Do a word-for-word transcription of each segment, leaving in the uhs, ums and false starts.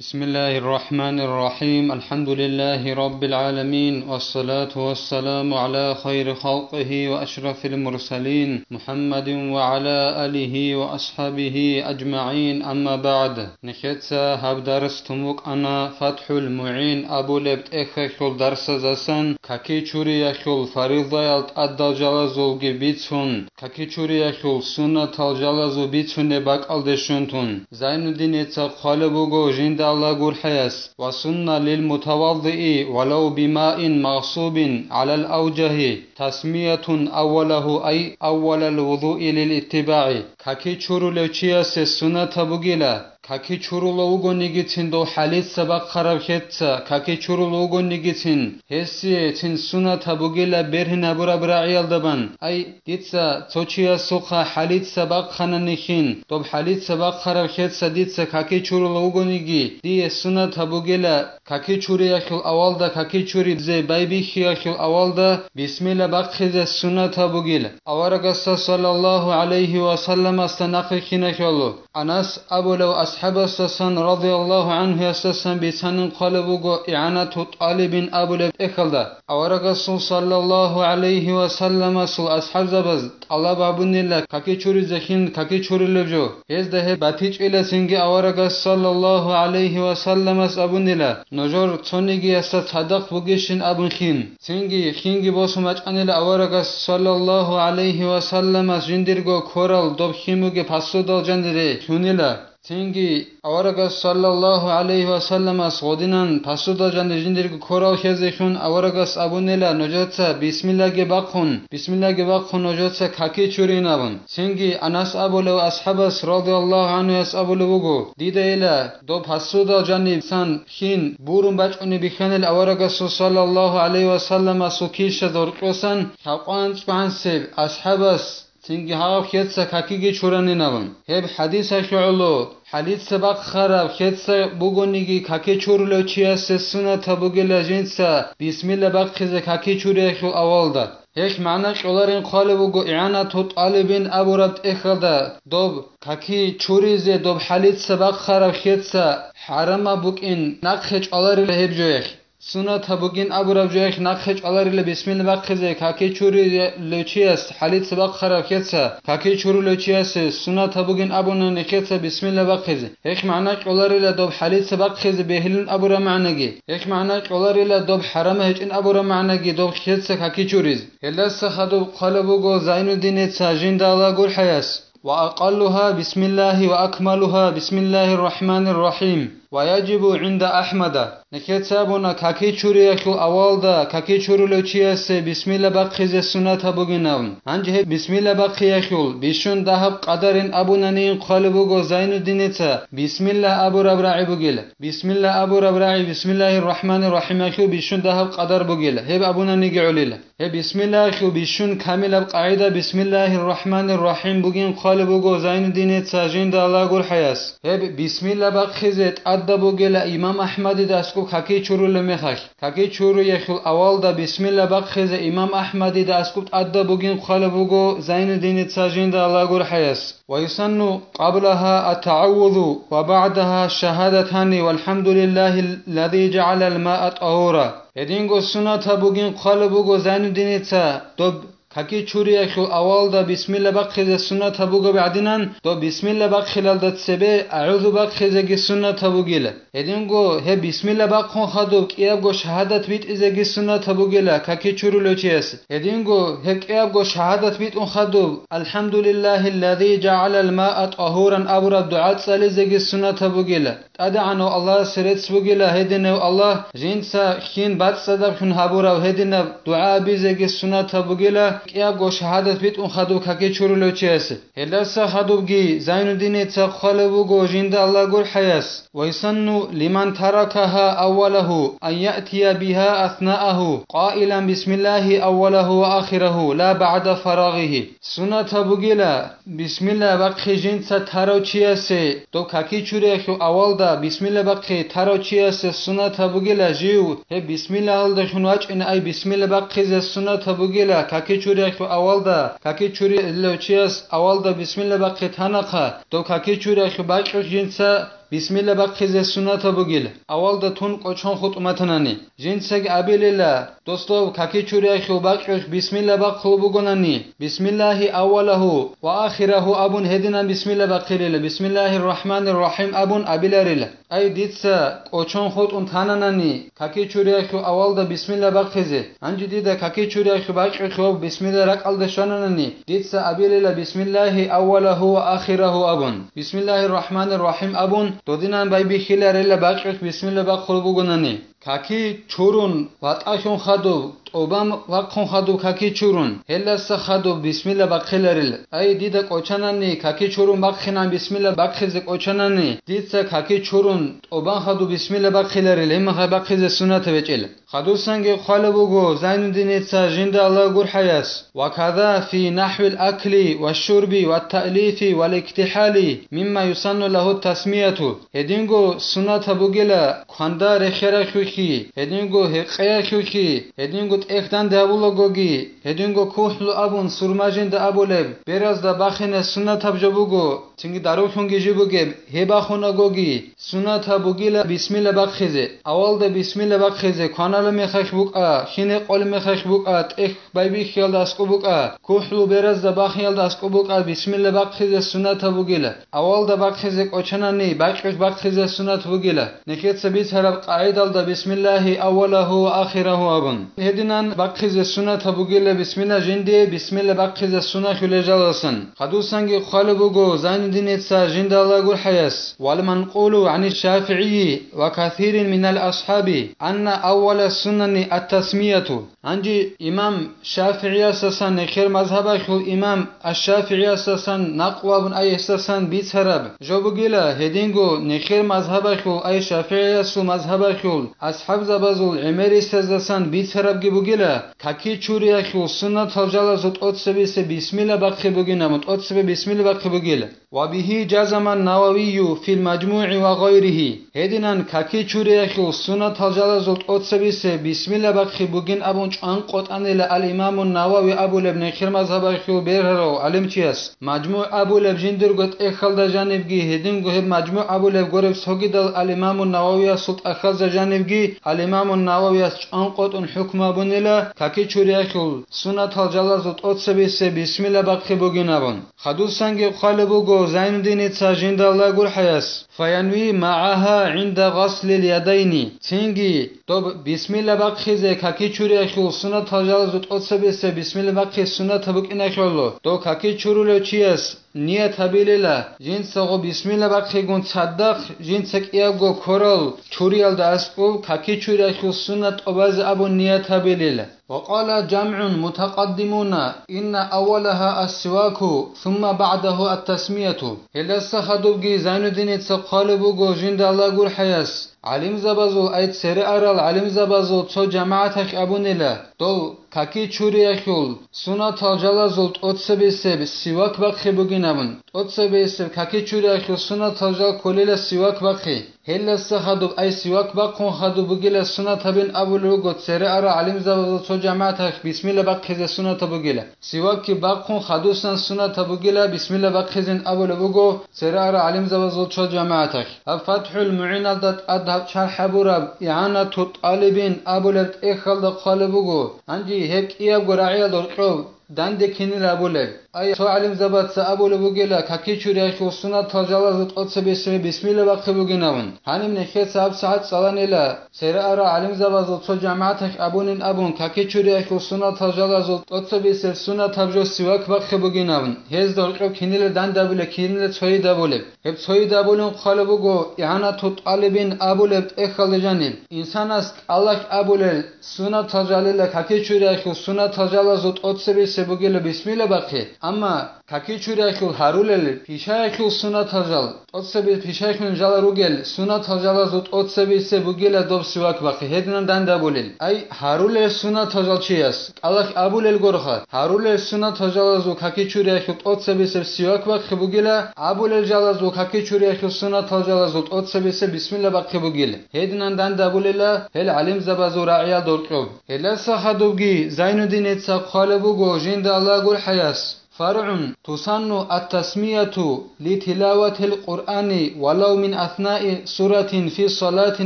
بسم الله الرحمن الرحيم. الحمد لله رب العالمين، والصلاة والسلام على خير خلقه وأشرف المرسلين محمد وعلى آله وأصحابه أجمعين. أما بعد. Нехеца гьаб дарс тун букӀана ФатхӀул МугӀин абулеб тӀехьалъул дарсазасан, каки чуриялъул фаридаял тӀадал жалазулги бицун, каки чуриялъул суннатал жалазул бицунеб бакӀалде щун тун. Зайнуддиница хъвалеб буго жинда Аллагь гурхӀаяс: «Ва сунна лил мутаваддии валав бимаин магъсубин гӀалал авжагьи тасмиятун аввалагьу, ай аввалал вузуи лил иттибагӀи». Каки чурулев чиясе суннатаб бугила, каки чурулев вугонигицин дов хӀалица бахъараб хеца, каки чурулев вугонигицин, гьесие цин суннатаб бугила бергьинабураб рагӀиялдабан. Ай, дица цо чиясухъа хӀалица бахъананихин, доб хӀалица бахъараб хеца дица каки чурулев вугониги, дие суннатаб бугила, каки чуриялъул авалда каки чуризе байбихьиялъул авалда бисмилла бахъизе суннатаб бугила. Аварагасда саллаллагьу гӀалайгьи ва салламасда нахъе киналъулъ Анас абулев асхӀабасдасан, радияллагьу гӀанхуясдасан, бицанин хъвалеб буго ИгӀанату тӀалибин абулеб тӀехьалда. Аварагасул саллаллагьу гӀалайгьи ва салламасул асхӀабзабаз тӀалаб гьабунила каки чуризехин каки чурулеб жо. Гьезда гьеб батичӀила цинги аварагас саллаллагьу гӀалайгьи ва салламас абунила, нужер цонигиясда цадахъ бугищин абунхин. Цинги хинги босун бачӀанила аварагас саллаллагьу гӀалайгьи ва салламас жиндирго кверал доб хин бугеб пасудал жанире лъунила. Цинги аварагас саллаллагьу гӀалайгьи ва салламас гъодинан пасудал жанир жиндирго кверал хезехун аварагас абунила нужеца бисмиллаги бахъун, бисмиллаги бахъун нужеца каки чурин абун. Цинги Анас абулев асхӀабас радияллагьу гӀанхуяс абулеб буго, дидайила доб пасудал жаниб сан хин бурун бачӀунеб бихьанил аварагасул саллаллагьу гӀалайгьи ва салламасул килщаз гьоркьосан лъабкъоялда цӀухӀанасеб асхӀабас цинги гьав хеца какиги чуранин абун. Гьеб хӀадисалъе гӀоло, хӀалица бахъараб хеца бугониги каки чурулев чиясе суннатаб бугила жинца бисмилла бахъизе каки чуриялъул авалда. Гьелъ магӀна кьоларин хъвалеб буго ИгӀанату тӀалибин абураб тӀехьалда, доб каки чуризе доб хӀалица бахъараб хеца хӀарамаб букӀин нахъе чӀваларила гьеб жоялъ. Суннатаб бугин абураб жоялъ нахъе чӀваларила бисмилла бахъизе каки чурулев чияс, хӀалица бахъараб хеца каки чурулев чиясе суннатаб бугин абуна нехеца бисмилла бахъизе. Гьелъ магӀна кьоларила доб хӀалица бахъизе бегьилин абураб магӀнаги. Гьелъ магӀна кьоларила доб хӀарам гьечӀин абураб магӀнаги доб хеца каки чуриз. Гьелдаса хадуб хъвалеб буго Зайнуддиница жинда Аллагь гурхӀаяс. وأقلها بسم الله وأكملها بسم الله الرحمن الرحيم. ويجب عند أحمد. Нехеца абуна каки чуриялъул авалда каки чурулев чиясе бисмилла бахъизе суннатаб бугин абун. Гьанже гьеб бисмилла бахъиялъул бищун дагьаб къадарин абунанин хъвалеб буго Зайнуддиница бисмилла абураб рагӀи бугила. Бисмилла абураб рагӀи бисмиллагьир рахӀманир рахӀималъул бищун дагьаб къадар бугила, гьеб абунаниги гӀолила. Гьеб бисмиллагьилъул бищун камилаб къагӀида бисмиллагьир рахӀманир рахӀим бугин хъвалеб буго Зайнуддиница жинда Аллагь гурхӀаяс. Гьеб бисмилла бахъизе тӀадаб бугила имам АхӀмадида аскӀуб каки чурулеб мехалъ. Каки чуриялъул авалда бисмилла бахъизе имам АхӀмадида аскӀуб тӀадаб бугин хъвалеб буго Зайнуддиница жинда Аллагь гурхӀаяс. ويسن قبلها التعوذ وبعدها الشهادتان والحمد لله الذي جعل الماء طهورا. Гьединго суннатаб бугин хъвалеб буго Зайнуддиница, доб каки чуриялъул авалда бисмилла бахъизе суннатаб бугеб гӀадинан, доб бисмилла бахъилалда цебе агӀузу бахъизеги суннатаб бугила. Гьединго гьеб бисмилла бахъун хадуб кӀиябго шагьадат битӀизеги суннатаб бугила каки чурулев чиясе. Гьединго гьеб кӀиябго шагьадат битӀун хадуб, الحمد لله الذي جعل الماء طهورا абураб дугӀа цӀализеги суннатаб бугила. ТӀадегӀанав Аллагьасе рецц бугила гьединав Аллагь, жинца хин бацӀцӀадаб хьун гьабурав гьединаб дугӀа абизеги суннатаб бугила, кӀиябго шагьадат битӀун хадуб каки чурулев чиясе. Гьелдаса хадубги Зайнуддиница хъвалеб буго жинда Аллагь гурхӀаяс. ويسن لمن تركها أوله أن يأتي بها أثناءه قائلا بسم الله أوله وآخره لا بعد فراغه. Суннатаб бугила, бисмилла бахъи жинца тарав чиясе, доб каки чуриялъул авалда бисмилла бахъи тарав чиясе суннатаб бугила жив гьеб бисмиллагьалдалъун вачӀине, ай бисмилла бахъизе суннатаб бугила каки чуриялъул авалда, каки чурилев чияс авалда бисмилла бахъи танахъа, доб каки чуриялъул бакьулъ жинца бисмилла бахъизе суннатаб бугила, авалда тун кӀочон хутӀун батанани. Жинцаги абилила, дос, доб каки чуриялъул бакӀалъухъ бисмилла бахъулеб бугонани, бисмиллагьи аввалагьу ва ахирагьу абун гьединан бисмилла бахъилила, бисмиллагьир рахӀманир рахӀим абун абиларила. Ай, дица кӀочон хутӀун тананани, каки чуриялъул авалда бисмилла бахъизе, гьанже дида каки чуриялъул бакӀалъухъ бисмилла ракӀалде щвананани, дица абилила бисмиллагьи аввалагьу ва ахирагьу абун, бисмиллагьир рахӀманир рахӀим абун, додинан байбихьиларила бакӀалъухъ бисмилла бахъулеб бугонани. Каки чурун, ватӀалъун хадуб, тӀубан вахъун хадуб каки чурун, гьелдаса хадуб бисмилла бахъиларил. Ай, дида кӀочанани, каки чурун бахъинан бисмилла бахъизе кӀочанани, дица каки чурун, тӀубан хадуб бисмилла бахъиларил, гьеб мехалъ бахъизе суннатаб гьечӀел. Хадусанги хъвалеб буго Зайнуддиница жинда Аллагь гурхӀаяс: «Ва каза фи нахӀвил акли ва шурби ва таълифи вал иктихӀали мимма юсанну лагьу тасмияту». Гьединго суннатаб бугила кванда рехерахьухъи, гьединго гьекъеяхьухъи, гьединго тӀехь данде гьабулагоги, гьединго кухӀлу абун сурма жинда абулеб, беразда бахине суннатаб жо буго, цинги дарулъунги жи бугеб, гьеб бахунагоги, суннатаб бугила бисмилла бахъизе, авалда бисмилла бахъизе, кванала мехалъ букӀа, хине къолеб мехалъ букӀа, тӀехь байбихьиялда аскӀоб букӀа, кухӀлу беразда бахиялда аскӀоб букӀа, бисмилла бахъизе суннатаб бугила. Авалда бахъизе кӀочанани, бакӀалъухъ бахъизе суннат бугила, нехеца бицараб къагӀидалда бисмиллагьи аввалагьу ва ахирагьу абун. Гьединан бахъизе суннатаб бугила бисмилла жинде, бисмилла бахъизе суннахьулел жалалсан. Хадусанги хъвалеб буго Зайнуддиница жинда Аллагь гурхӀаяс: «Вал манкъулу гӀани ШафигӀийи ва касирин минал асхӀаби анна аввала сунани ат-тасмияту». Гьанже имам ШафигӀиясдасан нехер мазгьабалъул имам аш-ШафигӀиясдасан накълу абун ай гьесдасан бицараб жо бугила, гьединго нехер мазгьабалъул ай ШафигӀиясул мазгьабалъул асхӀабзабазул гӀемерисездасан бицарабги бугила, каки чуриялъул суннатал жалазул тӀоцебисе бисмилла бахъи бугин абун, тӀоцебе бисмилла бахъи бугила. Ва бигьи жазаман Нававию фил МажмугӀи ва гъайригьи. Гьединан каки чуриялъул суннатал жалазул тӀоцебисе бисмилла бахъи бугин абун чӀванкъотӀанила ал-Имамун Навави абулеб нехер мазгьабалъул бергьарав гӀалимчияс. МажмугӀ абулеб жиндирго тӀехьалда жанибги, гьединго гьеб МажмугӀ абулеб гуреб цогидал ал-Имамун Нававиясул тӀахьазда жанибги, ал-Имамун Нававияс чӀванкъотӀун хӀукму абунила каки чуриялъул суннатал жалазул тӀоцебисе бисмилла бахъи бугин абун. Хадусанги хъвалеб буго Зайнуддиница жинда Аллагь гурхӀаяс: «Фаянви магӀагьа гӀинда гъаслил ядайни». Цинги доб бисмилла бахъизе каки чуриялъул суннатал жалазул тӀоцебисе бисмилла бахъи суннатаб букӀиналъул, дов каки чурулев чияс ният гьабилила, жинцаго бисмилла бахъигун цадахъ жинца кӀиябго кверал чуриялда аскӀоб каки чуриялъул суннат тӀубазе абун ният гьабилила. Ва къала жамгӀун мутакъаддимуна: «Инна аввалагьа ас-сиваку, сумма багӀдагьу ат-тасмияту». Гьелдаса хадубги Зайнуддиница хъвалеб буго жинда Аллагь гурхӀаяс, гӀалимзабазул, ай цере арал гӀалимзабазул цо жамагӀаталъ абунила, дол каки чуриялъул суннатал жалазул тӀоцебесеб сивак бахъи бугин абун, тӀоцебесеб каки чуриялъул суннатал жал кколила сивак бахъи. Гьелдаса хадуб, ай сивак бахъун хадуб бугила суннат гьабин абулеб буго цере арал гӀалимзабазул цо жамагӀаталъ бисмилла бахъизе суннатаб бугила. Сивакги бахъун хадусан суннатаб бугила бисмилла бахъизин абулеб буго цере арал гӀалимзабазул цо жамагӀаталъ. Гьаб ФатхӀул МугӀиналда тӀад гьаб шархӀ гьабураб ИгӀанату тӀалибин абулеб тӀехьалда хъвалеб буго, гьанже гьеб кӀиябго рагӀиялда гьоркьоб данде кинил абулеб. Ай, цо гӀалимзабаца абулеб бугила, каки чуриялъул суннатал жалазул тӀоцебесеб бисмилла бахъи бугин абун. Гьаниб нехеца гьабсагӀат цӀаланила, цере арал гӀалимзабазул цо жамагӀаталъ абунин абун, каки чуриялъул суннатал жалазул тӀоцебесеб суннатаб жо сивак бахъи бугин абун. Гьезда гьоркьоб кинила данде абулеб, кинила цойид абулеб. Гьеб цойид абулин хъвалеб буго ИгӀанату тӀалибин абулеб тӀехьалда жаниб. Инсанас кӀалалъ абулел суннатал жалила каки чуриялъул суннатал жалазул тӀоцебесеб бугила бисмилла бахъи, амма каки чуриялъул гьарулел пишаялъул суннатал жал, тӀоцебе пишаялъул жал ругел суннатал жалазул тӀоцебесеб бугила доб сивак бахъи, гьединан данде абулел. Ай, гьарулел суннатал жал чияс кӀалалъ абулел гурха, гьарулел суннатал жалазул каки чуриялъул тӀоцебесеб сивак бахъи бугила, абулел жалазул каки чуриялъул суннатал жалазул тӀоцебесеб бисмилла бахъи бугила. Гьединан данде абулела гьел гӀалимзабазул рагӀиялда гьоркьоб. Гьелдаса хадубги Зайнуддиница хъвалеб буго жинда Аллагь гурхӀаяс: فرع تسن التسمية لتلاوة القرآن ولو من أثناء سورة في صلاة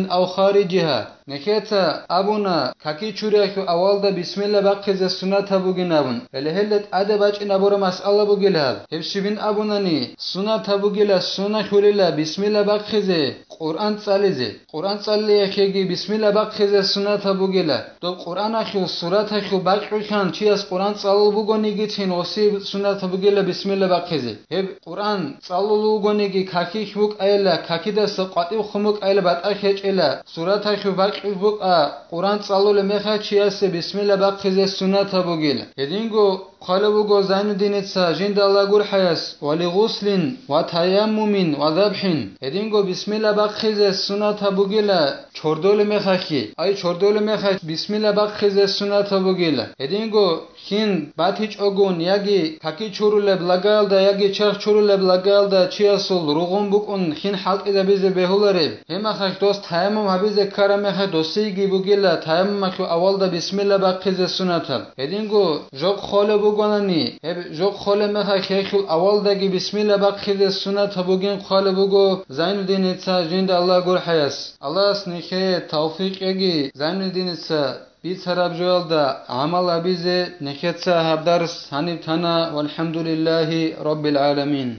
أو خارجها. Нехеца абуна, каки чуриялъул авалда бисмилла бахъизе суннатаб бугин абун. Гьеле гьелда тӀаде бачӀин абураб масъала бугила гьаб. Гьеб щибин абунани, суннатаб бугила, суннахьулила бисмилла бахъизе Къуръан цӀализе. Къуръан цӀалиялъеги бисмилла бахъизе суннатаб бугила. Доб Къуръаналъул сураталъул бакьулъан чияс Къуръан цӀалул бугонигицин гъосие суннатаб бугила бисмилла бахъизе. Гьеб Къуръан цӀалулев вугониги, какилъ букӀайила, какидаса къватӀив хъун букӀайила, батӀа хечӀила, сураталъул бакьулъ букӀа, Къуръан цӀалулеб мехалъ чиясе бисмилла бахъизе суннатаб бугила. Гьединго хъвалеб буго Зайнуддиница жинда Аллагь гурхӀаяс: «Ва ли гъуслин, ва таяммумин, ва забхӀин». Гьединго бисмилла бахъизе суннатаб бугила чордолеб мехалъги, ай чордолеб мехалъ бисмилла бахъизе суннатаб бугила. Гьединго хин батичӀогун яги каки чурулеб лагаялда, яги черх чурулеб лагаялда чиясул ругъун букӀун хин хӀалтӀизабизе бегьулареб, гьеб мехалъ дос таяммум гьабизе ккараб мехалъ досиеги бугила таяммумалъул авалда бисмилла бахъизе суннатаб. Гьединго жо хъолеб бугонани, гьеб жо хъолеб мехалъ гьелъул авалдаги бисмилла бахъизе суннатаб бугин хъвалеб буго Зайнуддиница жинда Аллагь гурхӀаяс. Аллагьас нехее тавфикъ кьеги Зайнуддиница бицараб жоялда гӀамал гьабизе. Нехеца гьаб дарс гьаниб тана. ВалхӀамдулиллагьи раббил гӀаламин.